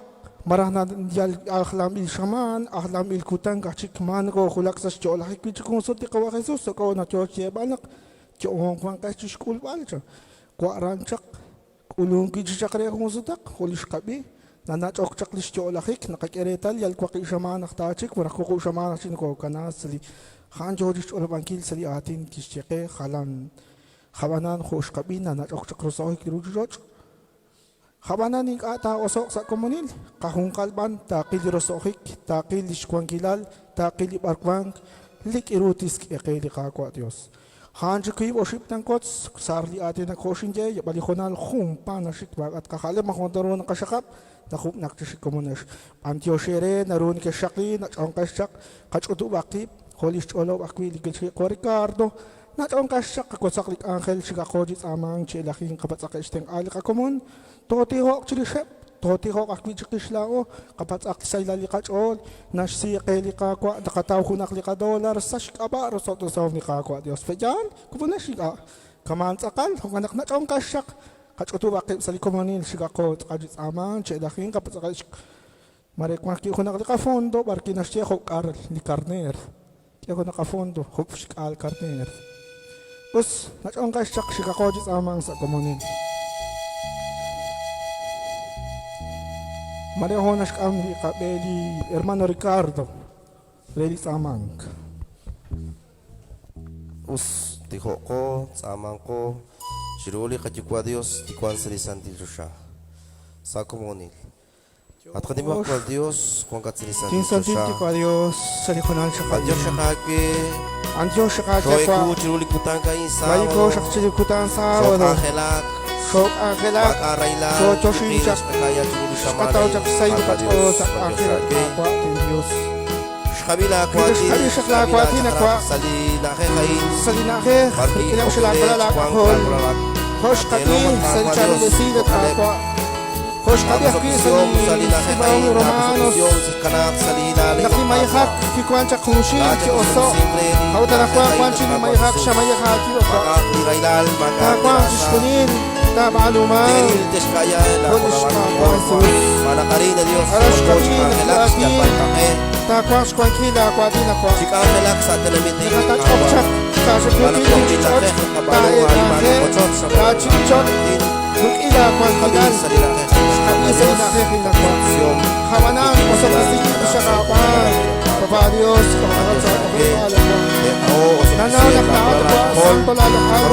malaj yal ajlanb'il xamaan, ajlanb'il kutan ka'aj chik maa nokowulak sa' xyo'lajik wi' chik jun sut li qawa' Jesus sok'o nayo xyeeb'al naq yo'on wanqex chi xk'ulb'al chan. Wa'ran chaq k'ulunk wi' chik chaq re jun sutaq jo' li xqab'i nanach'ok chaq li xyo'lajik naqak'e reetal yal waqib' xamaan aj taachik malaj wuqub' xamaan aj chik nokokanaak sa' li a'an yo chi xch'olob'ankil sa' li aatin kixye qe jalan jab'anan jo' xqab'i nanach'ok chaq roso'jik li ruuchich'och'. Ab'anan ink'a' taa'oso'q sa' komonil, qajunqal b'an taaqil li roso'jik, taaqil li xwankilal, taaqil li b'arwank, li k'iru tisk'e qe li Qaawa' Dios. A'an chik wiib' oxib' tankotz, sar li aatinak jo' xinye, yab'al li hoonal junpaat naxik maak'a' tqaja'le maajun naru naqaxaqab', najub'naq chi xik komonex. B'antiox eere naru nekexxaqli, nach'onqex chaq, qach'utub'aq qib', jo' li xch'olob' ajwi' li qechiqwa Ricardo, Nach'onqex chaq qawotzaq li k'anjel xikaqo chi tz'aamank chi elajink qapatz'aqeb' xtenq'aal li qakomon, tootijoq chirixeb', tootijoq ajwi' chiqix laa'o, qapatz'aq xsahilal li qach'ool, naxsi qe li Qaawa' naqataw junaq li qadólar sa' xk'ab'a' rosob'tesihom li Qaawa' Dios. Pe'yaal? Komonex ink'a'. Kama'an tz'aqal, jo'kan naq nach'onqex chaq qach'utub'aq qib' sa' li komonil xikaqo tz'aqal chi tz'aamank chi elajink qapatz'aqeb' Mare wank wi' junaq li qafondo b'arwi' naxye jo' k'ar li karneer. K'e junaq qafondo jo' xk'aal karneer. Us, nach'onqex chaq xikaqo chi tz'aamank sa' komonil. Mare hoon naxk'am li qab'e li hermano Ricardo re li tz'aamank. Us, tijo'qo, tz'aamanqo chiru li qaYuwa' Dios li wank sa' li santil choxa. Sa' komonil. At qanimajwal Dios, wankat sa' li santil Tinsantil choxa. Yuwa' Dios sa' li hoonal xaqab'il. B'antiox xaq aawe, B'antiox xaq aawe xoo'eku Wa'. chiru li kutan a'in Layko sábado, xaq chiru li kutan sábado. xook'anjelak, Xook'anjelak, maak'a' rahilal, xoochoxin kiqil chaq, xqakaya chiru li xamaan xqataw a'in, chaq xsahil Qaawa' qach'ool Dios, sa' b'antiox k'anjel at aawe. Qaawa' tin Dios. Xqab'i laawatin, Xqab'i xaq xqab'i laawatin, laachaq'rab' Wa'. sa' li na'ajej a'in, Sa' li na'ajej, b'arwi' rik'ineb' okele xalaakalal chi wank aak'ajol. laakolal. Jo' xqab'i sa' li chaab'il esil at Qaawa'. Jo' xqab'i ajwi' sa' li tz'iib'ahom Romanos naq li mayejak kiwank chaq junxil ki'oso' a'ut anaqwan wank chik li mayejak xamayeja aawib' Wa'. Taawanq chixjunil taab'aanumanq jo' li xQaawa' Jesus. Aran xqab'i naq li aatin taawanq xwankil laawaatin Wa'. Naqatach'ok chaq kaaxukuutil li ruuchich'och' taa'eek'anje'q taachiq'choq rik'in laawankilal xqab'i sa' li na'ajej li Wa'. Ab'anan osob'tesinb'il taxaq aab'aan, Papá Dios, k'ojk'okat sa' qak'ojleb'aal Wa'. Nanaw naq laa'at Wa' santo laaloq'al,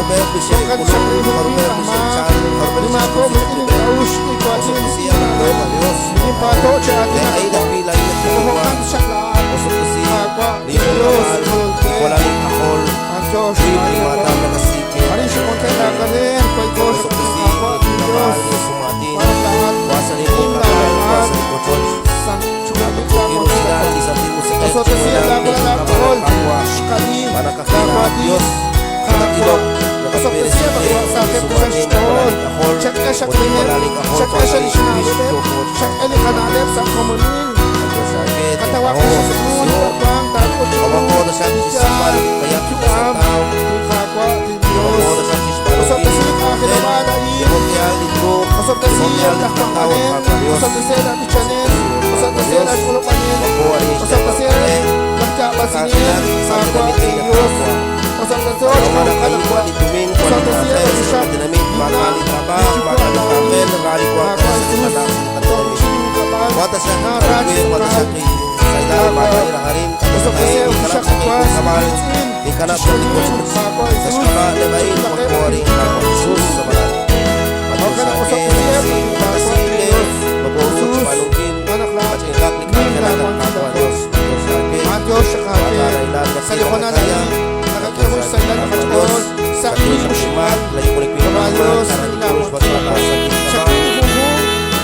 jo'kan taxaq li muqb'il aj maak, li maakob' rik'in ink'a'uxl li waatin rik'in na'leb', ninpaato' chi aatinak Wa'. Moko jo'kan taxaq laa'at, Qaawa', li Dios, Kolol qe. B'antiox aawe Wa'. Arin xwankeb' laakarneer, wayko xaq li Qaawa' li Dios, xb'aan naq laa'at nim laaloq'al, sant chuk'ab'il laawankil Wa'. Osob'tesiheb' laawalal aak'ajol, xqab'i laawatin, Qaawa'. Osob'tesiheb' aj Wa' saqeb' taxaq xch'ool, chak'e xaq reheb', chak'e xaq li xna'leb'eb', chak'e li qana'leb' sa' komonil. Qatawaq taxaq ru li b'arwan taak'ut chiqu li yaal, li yu'am, li Qaawa' li Dios. Osob'tesi li k'anjelob'aal a'in, osob'tesiheb' laj wanqanel, osob'tesiheb' laj b'ichanel, osob'tesiheb' laj ch'olob'anel, osob'tesiheb' laj yaab'asinel, Qaawa' li Dios. Osob'tesiheb' xk'anjel aj Wa', osob'tesiheb' li xaq, li na', li yuwa' laa'in, Qaawa' Jesus, toj chi kab'al, narach tz'aqal. Osob'tesiheb' xaq Wa', Makanab' chaq li Chixjunil, wochoch. Qaawa' Sa' Jesus, xk'ab'a' leb' a'in wanko arin, Qaawa' Jesus, ab'anan, Jo'kan naq osob'tesiheb' Qaawa' Dios, nokooru Jesus, xb'aanunkil wan naq laa'at qach'inqaq li nim k'anjelak at laawankil Qaawa' Qaawa'. Dios, Dios aawe. Matiox Maak'a' xaqaake rahilal sa' li naqil hoonal nakaya. a'in naqak'e jun xsahilal li Qaawa' qach'ool Dios, sa' chakuy wiib' xaq oxib' ximaak, layuq li wiib' Qaawa' aj Dios, maak, aran nim li krus laawankil b'atb'al sa' Chakuy kixk'ab'a'. li junjunq,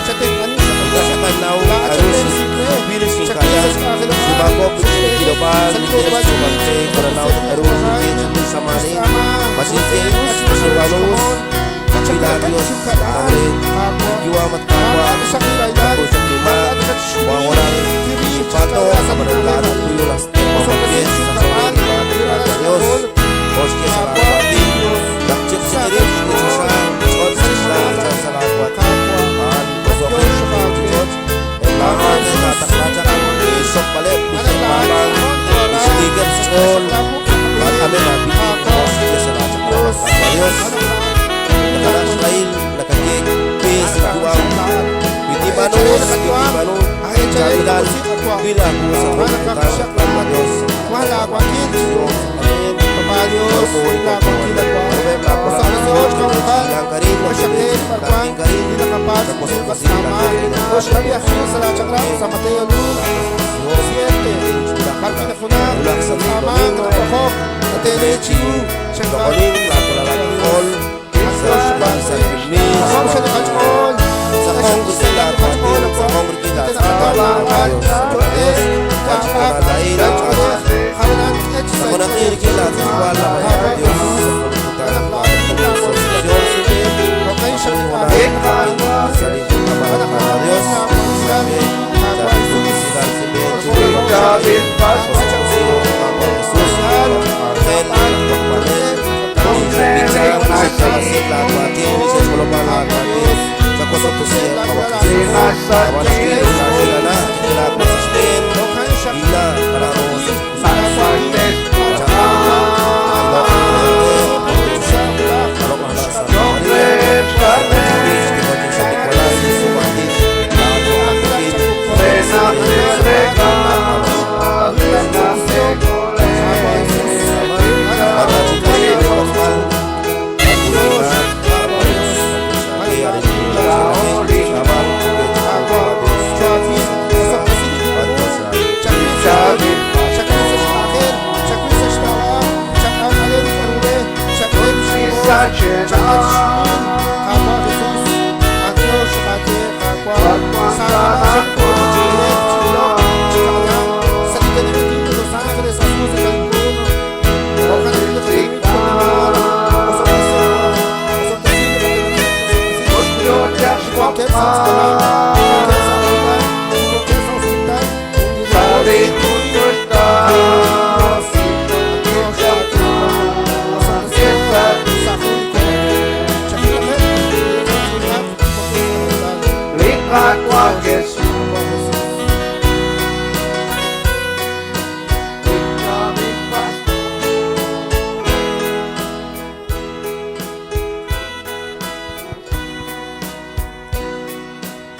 chatenq'ani Ink'a' xaqawa'. xaqanaw Laa'at k'a'ru xatb'eresink re, xwil chakuy xinkaya, sa' xk'anjelob'aal, ximaakok sa' rik'in li xb'een, kilob'aal, sa' li li k'uub'al Yesu, ch'iich', Marte, Coronao, sa' li k'a'ru Jaime, xinye chikul Samarin, Sama, Masinke, Jose, Masinbalus, Xkomon, Kapila chakuy Dios, xukab'al, Amén. Qaawa'. Yuwa mat Qaawa', Laa'at xaqirayal, chakuy xaq limaak, laa'at xachixjunil, Wangoran, kirib, Chipato, chixk'ab'a' sa' li Amarelado, na'leb' Tuyo, Las Osob'tesi Temas, xukab'al, li ralal Dios, xk'ajol, Oxke sa Qaawa' Laawatin, Dios, Lakchik sa' Sikirik, Ichusha, Chot, Sisla, Chan sa Laawatin, Qaawa'. Aan, Osokin, Chichoch, Elama, Tataklacha, Isok Palep, Bishop Istigep, Chol, At amen, Abitin, Oxke sa Laawatin, Dios, Nakalash Lail, Nakajek, Peace, Duam, Witimanus, Witimanu, Jabilan, Wila, Kusa, Kusa, Dios, Dios, Amen.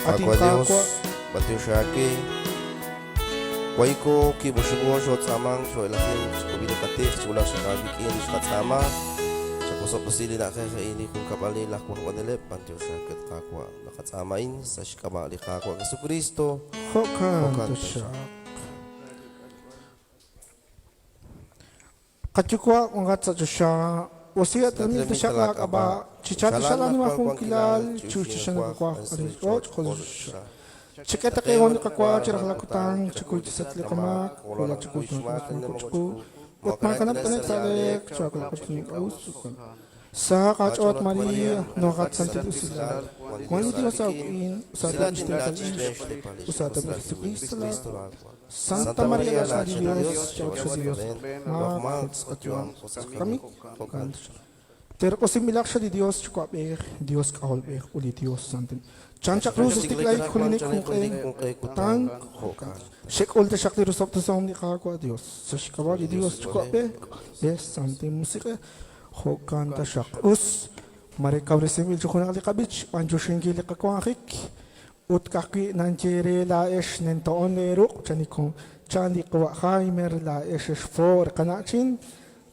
Ating Aqua Dios, Qaawa', Batiushake, Waiko, Kibushugo, Shotsamang, Shoelahim, Shkobinipatih, Chula Shakabikin, Shkatsama, Shakusopusili na Kakaini, Kung Kapali, Lakwa Wanelep, Batiushake, Kakwa, Nakatsamain, sa Shkamali Kakwa, Jesu Cristo, Jo'kan Jo'kan taxaq. Qatyuwa' wanqat sa' choxa, wasiyat amil taxaq laak'ab'a', chicha taxaq lanimajunkilal, chuchixan qakwaj aris'och' joxxa. Chik'e taqewan li qawa' chiraj lakutan, chikuy chisat li qamak, wala chikuy chikuy ut maakanab' t'anek sa'lek, chakulaq'och k'a'us. Sa qach'oot Maria, noqat santil usilal, wan li Dios awk'in, usatab' ixtiatal ix, usatab' Jesucristo la, Santa Maria la Dios, chawch Dios, ma kami Terqosimilaq xa li Dios chukwab'ej, Dios k'ajolb'ej, uli Dios santin. Chan chaqrus istiklay julinik junq'e, tan xek'ul taxaq li rusob tasom li Qaawa' Dios. Sa xk'ab'a' li Dios chukwab'ej, es santin musiq'ej, jo'kan taxaq us, mare kawresinb'il chi junaq li qab'ich, b'anyoxinkil li qawanjik, ut ka'ajwi' nanchere laa'ex nento'on leeruq' chanikon chan li qawa' Jaime laa'ex exfoor qana'chin,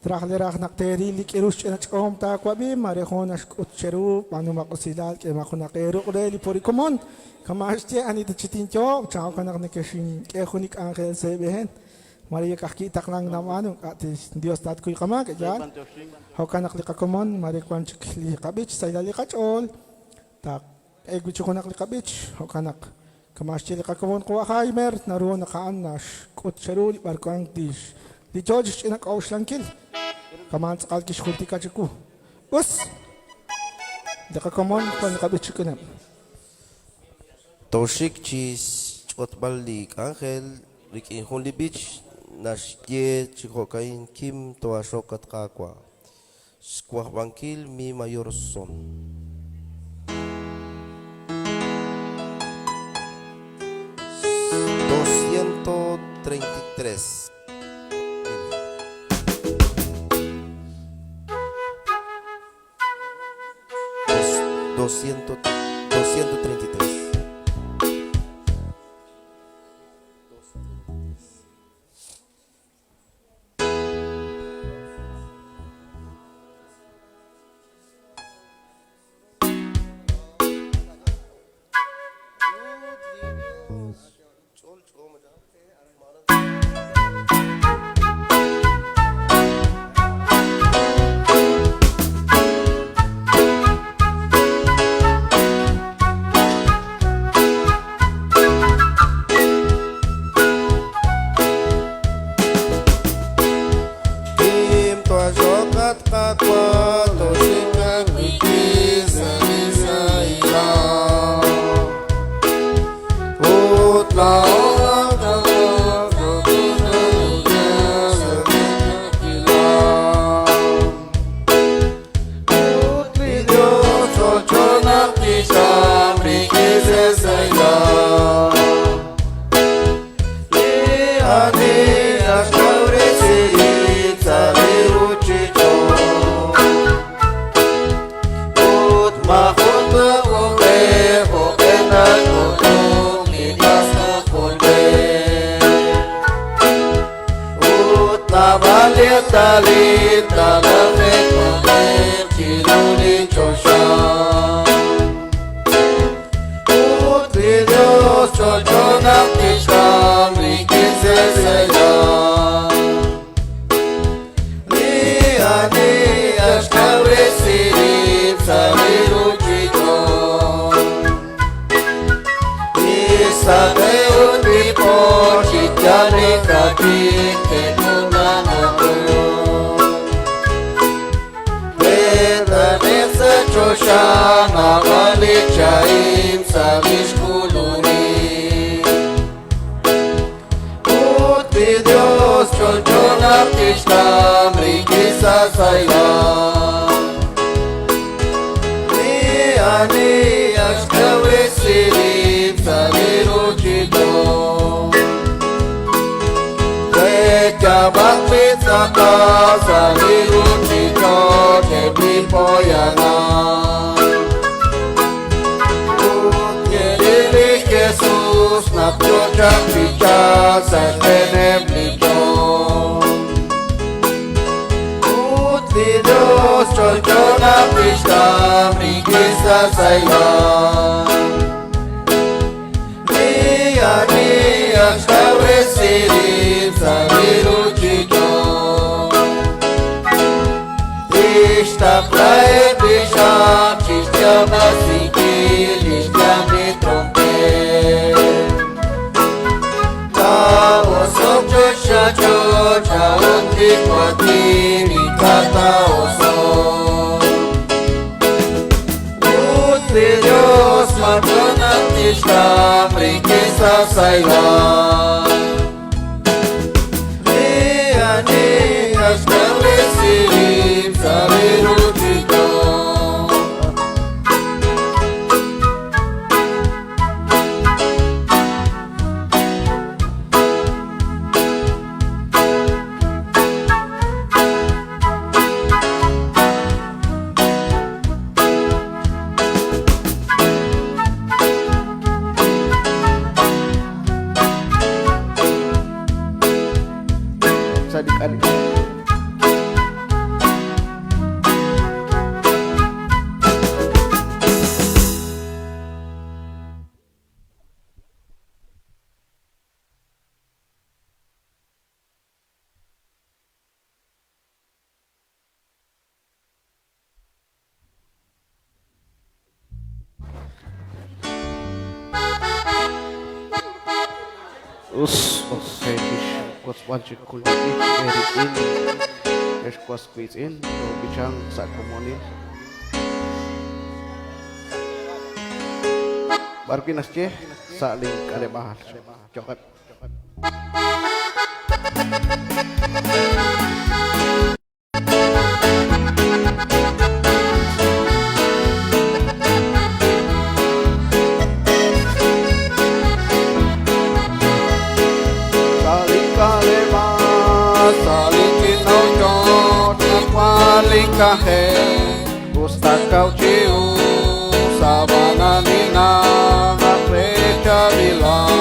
Traj le raj naq teeril li k'iru xch'ina ch'oom taawab'i, mare jun naxk'ut cheru b'aanumaq usilal k'eemaq junaq eeruq' re li porikomon. Kama' xye ani ta chi tinyoob', chan naq nekexink'e jun li k'anjel sa' eeb'een. Mare yakaj ki'taqlank nab'aanu, k'a' Dios tatkuy qamaak, yaal. Jo'kan naq li qakomon, mare wan chik li qab'ich, sahilal li qach'ool. Taq'e wi' chi junaq li qab'ich, jo'kan naq kama' xye li qakomon qawa' Jaime, naru naq a'an naxk'ut cheru li b'arwan li yoo chi xch'ina k'a'uxlankil. Kama' tz'aqal kixjultika chiwu. Us, li qakomon wan li qab'ich rik'ineb'. Toxik chi xch'otb'al li k'anjel rik'in jun li b'ich naxye chi jo'ka'in kim toaxok at Qaawa'. Xwajb'ankil mi mayor son. 233. 233. Kim toaxokat Qaawa' toxikak rik'in sa' li sahilal. Ut laa'o Ut li Dios ch'olch'o naq tixk'am rik'in sa' sahilal. Li ani naxkawresi rib' sa' li ruchich'och'. Ut maajun taa'oq'e jo'q'e taak'utunq li qas qakolb'el. Ut naab'al li eetalil taalaje'k chiru li choxa. Ut li Dios ch'olch'o naq tixk'am rik'in sa' sahilal. Li ani naxkawresi rib' sa' li ruchich'och'. Li saq'e ut li po chi yal li kachik te'k'ulanaqo. Te't'ane'q sa' choxa naab'al li chahim sa' lix k'ulunik. Ut li Dios ch'olch'o naq tixk'am rik'in sa' sahilal. Li ani naxkawresi rib' sa' li ruchich'och'. Te'yaab'aq li tz'aqal sa' li ruchich'och' eb' li poyanam. Ut ke'ril li Jesus naq yo chaq chi chalk sa' xb'eeneb' li ch'och'. Ut li Dios ch'olch'o naq tixk'am rik'in sa' sahilal. Li ani naxkawresi rib' sa' li ruchich'och'. Tixtaqlaheb' li xaq chixyaab'asinkil lix yaab' li trompet. Taosoq choxa ch'och' a'ut li waatin ink'a' taosoq. Ut li Dios ch'olch'o naq tixk'am rik'in sa' sahilal. Li ani naxkawresi rib' sa' li ruchich'och'. Sa' li k'al. Us ok chixwotzb'al chik jun li b'ich eerik'in, ex was wiitz'in, toob'ichanq sa' komonil. B'ar wi' naxye sa' lin k'aleb'aal. Yo'qeb'. Sa' li k'aleb'aal, sa' li ch'ina ochoch, nawank li k'anjel, us ta kaw chi us, ab'anan ninna' naq re chaab'ilal.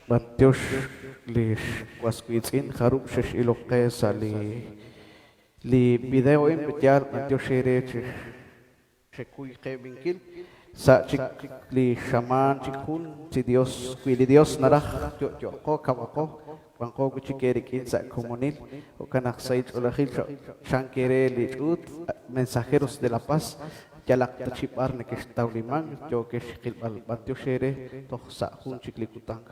B'antiox li was wiitz'in jarub' xex'ilok qe sa' li li video a'in yaal b'antiox eere chi xekuy qeeb'inkil sa' chik li xamaan chik jun si Dios wi li Dios naraj yo'yo'qo kawaqo wanqo wi' chik eerik'in sa' komonil jo'kan naq sa' ch'oolejil chank eere li ch'uut Mensajeros de la Paz yalaq ta chi b'ar nekextawliman yookex xqilb'al b'antiox eere toj sa' jun chik li kutan.